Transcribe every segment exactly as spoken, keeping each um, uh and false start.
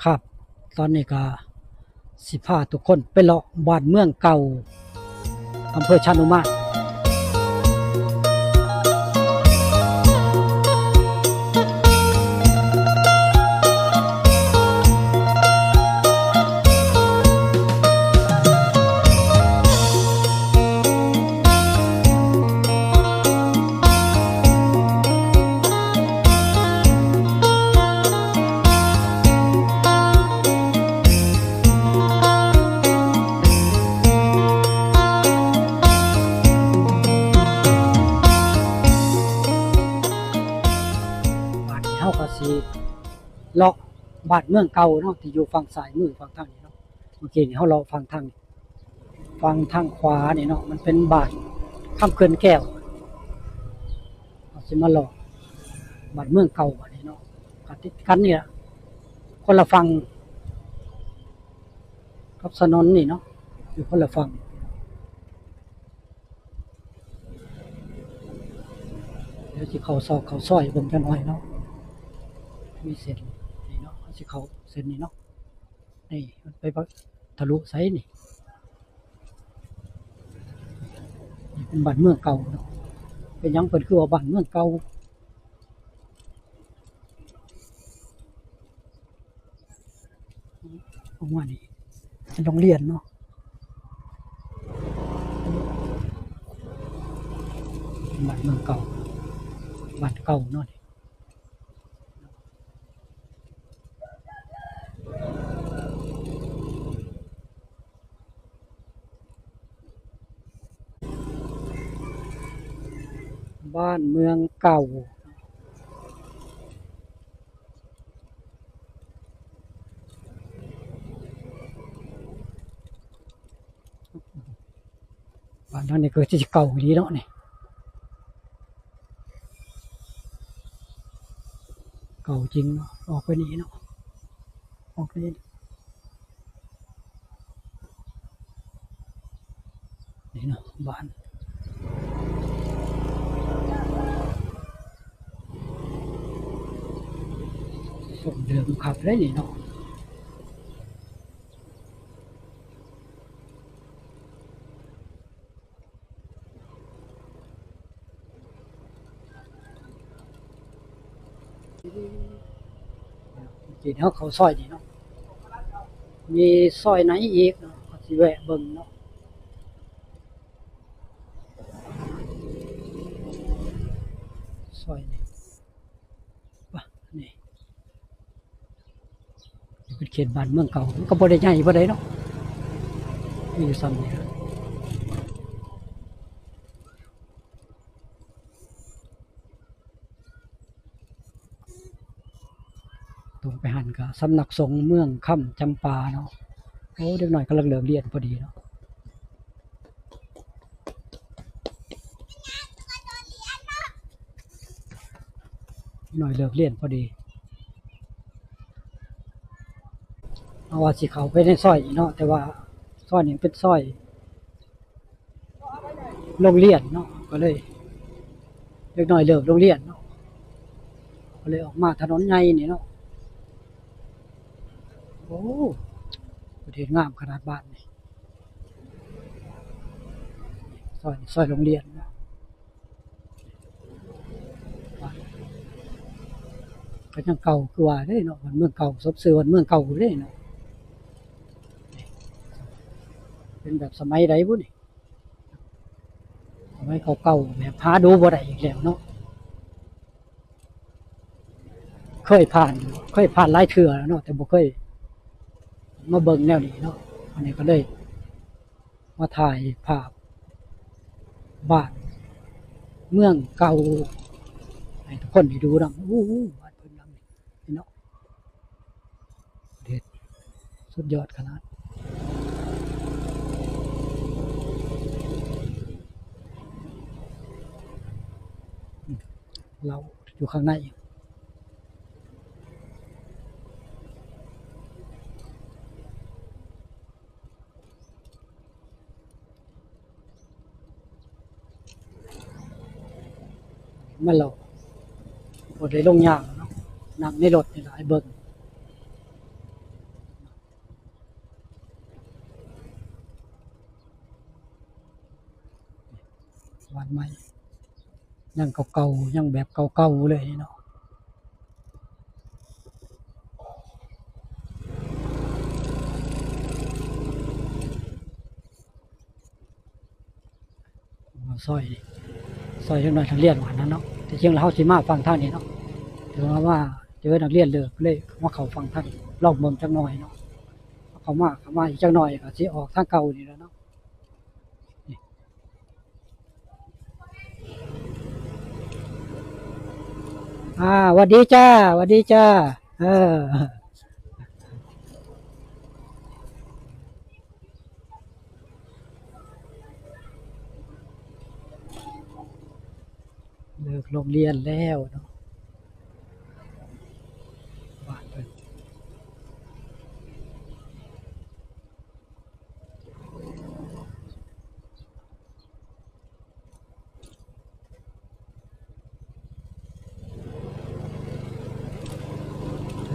ครับ ตอนนี้ก็สิพาทุกคนไปเลาะบ้านเมืองเก่า อำเภอชานุมาน บาดนี้เฮาก็สิเลาะบ้านเมืองเก่าเนาะ ที่อยู่ฝั่งซ้ายมือฝั่งทางนี้เนาะ เมื่อกี้นี้เฮาเลาะฝั่งทางนี้ ฝั่งทางขวานี่เนาะ มันเป็นบ้านคำเขื่อนแก้ว เฮาสิมาเลาะบ้านเมืองเก่าบาดนี้เนาะ ก็ติดกันนี่ล่ะ คนละฝั่งกับถนนนี่เนาะ อยู่คนละฝั่ง เดี๋ยวสิเข้าซอกเข้าซอยเบิ่งจักหน่อยเนาะ มีเส้นนี่เนาะ เฮาสิเข้าเส้นนี้เนาะ นี่มันไปทะลุไสนี่ นี่เป็นบ้านเมืองเก่าเนาะ เป็นหยังเพิ่นคือว่าบ้านเมืองเก่า ออกมานี่เป็นโรงเรียนเนาะ บ้านเมืองเก่า บ้านเก่าเนาะนี่ บ้านเมืองเก่า บ้านหลังนี้ก็สิเก่าอีหลีเนาะนี่ เก่าจริงเนาะ ออกไปนี่เนาะ ออกไปนี่ นี่เนาะ บ้าน ทรงเดิมคักเลยนี่เนาะ กินเฮาเข้าซอยนี่เนาะ มีซอยไหนอีกเนาะ ก็สิแวะเบิ่งเนาะ ซอยนี่ ป่ะ นี่ เป็นเขตบ้านเมืองเก่า มันก็บ่ได้ใหญ่ปานใดเนาะ มีอยู่ส่ำนี้ล่ะ ตรงไปหั่นก็สำนักสงฆ์เมืองคำจำปาเนาะ โอ้ เด็กน้อยกำลังเลิกเรียนพอดีเนาะ น้อยเลิกเรียนพอดี เอาว่าสิเข้าไปในซอยนี้เนาะ แต่ว่าซอยนี้เป็นซอยโรงเรียนเนาะ ก็เลย เด็กน้อยเลิกโรงเรียนเนาะ ก็เลยออกมาถนนใหญ่นี่เนาะ โอ้ ประเทศงามขนาดบ้านนี่ ซอย ซอยโรงเรียนเนาะ ก็ยังเก่าคือว่าเด้เนาะ บ้านเมืองเก่า สมชื่อบ้านเมืองเก่าเด้เนาะ เป็นแบบสมัยใดบุนี่ สมัยเก่าๆ แบบหาดูบ่ได้อีกแล้วเนาะ เคยผ่าน เคยผ่านหลายเทื่อแล้วเนาะ แต่บ่เคยมาเบิ่งแนวนี้เนาะ อันนี้ก็เลย มาถ่ายภาพบ้านเมืองเก่าให้ทุกคนได้ดูนำ โอ้โห บ้านเพิ่นหลังนี้เนาะ เด็ด สุดยอดขนาด เราอยู่ข้างใน มาเลาะ บ่ได้ลงย่างเนาะ นั่งในรถนี่ล่ะให้เบิ่ง บ้านใหม่ ยังเก่าๆ ยังแบบเก่าๆ เลยเนาะ ซอย ซอยจักหน่อยทางเลียนหวานนั้นเนาะ แต่จริงแล้วเฮาสิมาฟังทางนี้เนาะ แต่ว่ามาเจอนักเรียนเลิกเลยมาเข้าฟังทางนี้ ลองเบิ่งจักหน่อยเนาะ เข้ามา เข้ามาอีกจักหน่อยก็สิออกทางเก่านี่แหละเนาะ อ่า หวัดดีจ้า หวัดดีจ้า เออ เลิกโรงเรียนแล้วเนาะ บ้านเพิ่น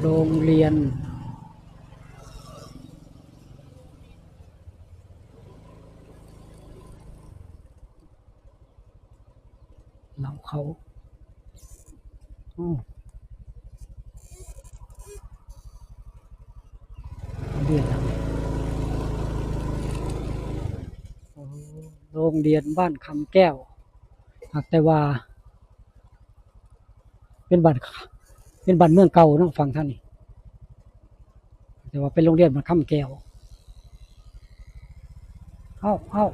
โรงเรียน หลังเขา โอ้ เรียนหลัง โอ้ โรงเรียนบ้านคำแก้ว หากแต่ว่า เป็นบ้าน เป็นบ้านเมืองเก่าเนาะ ฝั่งทางนี้ แต่ว่าเป็นโรงเรียนบ้านคำแก้ว เอ้า เอ้า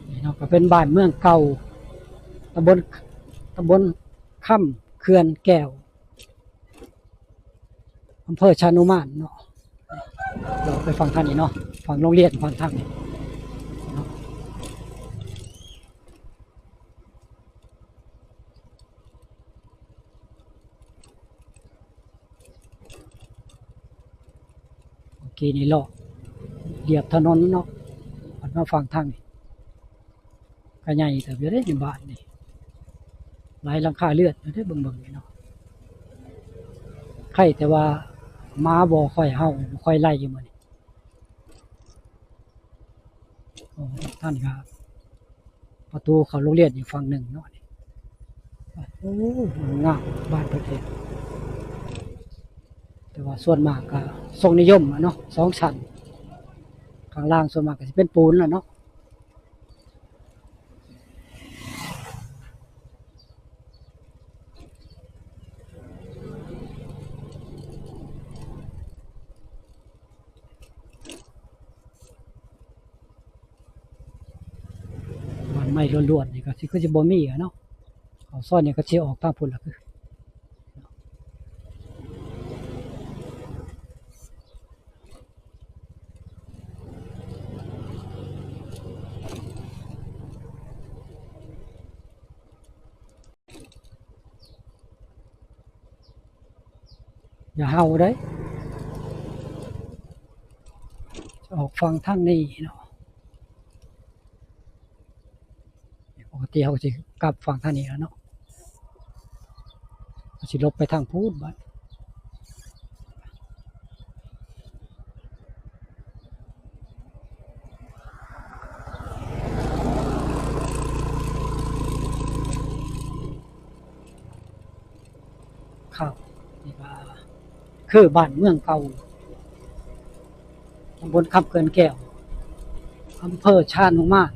นี่เนาะ ก็เป็นบ้านเมืองเก่า ตำบล ตำบลคำเขื่อนแก้ว อำเภอชานุมานเนาะ เราไปฟังทางนี้เนาะ ฟังโรงเรียนฟังทางนี้เนาะ เมื่อกี้นี่เลาะเลียบถนนเนาะ มันมาฟังทางนี้ ก็ใหญ่เติบอยู่เด้ในบ้านนี่ หลายหลังคาเรือนอยู่เด้ เบิ่งๆ นี่เนาะ ไคแต่ว่าหมาบ่ค่อยเห่า บ่ค่อยไล่อยู่มื้อนี้ โอ้ ท่านครับ ประตูเข้าโรงเรียนอีกฝั่งหนึ่งเนาะ โอ้ งาม บ้านเพิ่นเอง แต่ว่าส่วนมากก็ทรงนิยมอะเนาะ สองชั้น ข้างล่างส่วนมากก็สิเป็นปูนล่ะเนาะ บ้านไม้ล้วนๆ นี่ก็สิคือสิบ่มีอะเนาะ เขาซอยนี่ก็สิออกทางพุ้นล่ะคือ อย่าเห่าเด้ ออกฟังทางนี้เนาะ ปกติเขาก็สิกลับฟังทางนี้แล้วเนาะ เขาสิหลบไปทางพู้นบัด ครับ นี่ก็คือบ้านเมืองเก่า ตำบลคำเขื่อนแก้ว อำเภอชานุมาน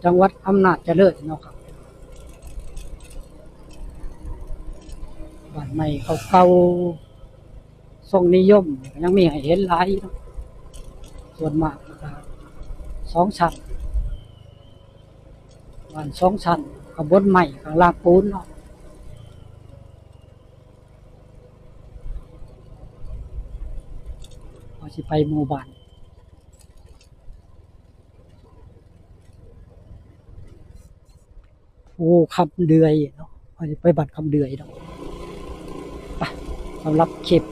จังหวัดอำนาจเจริญเนาะครับ บ้านไม้เก่าๆ ทรงนิยม ยังมีให้เห็นหลายเนาะ ส่วนมากก็สองชั้น บ้านสองชั้น ข้างบนไม้ ข้างล่างปูนเนาะ เฮาสิไปหมู่บ้าน ภูคำเดือยเนาะ เฮาสิไปบ้านคำเดือยเนาะ ไป สำหรับคลิป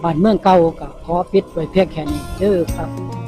บ้านเมืองเก่าก็ขอปิดไว้เพียงแค่นี้เด้อครับ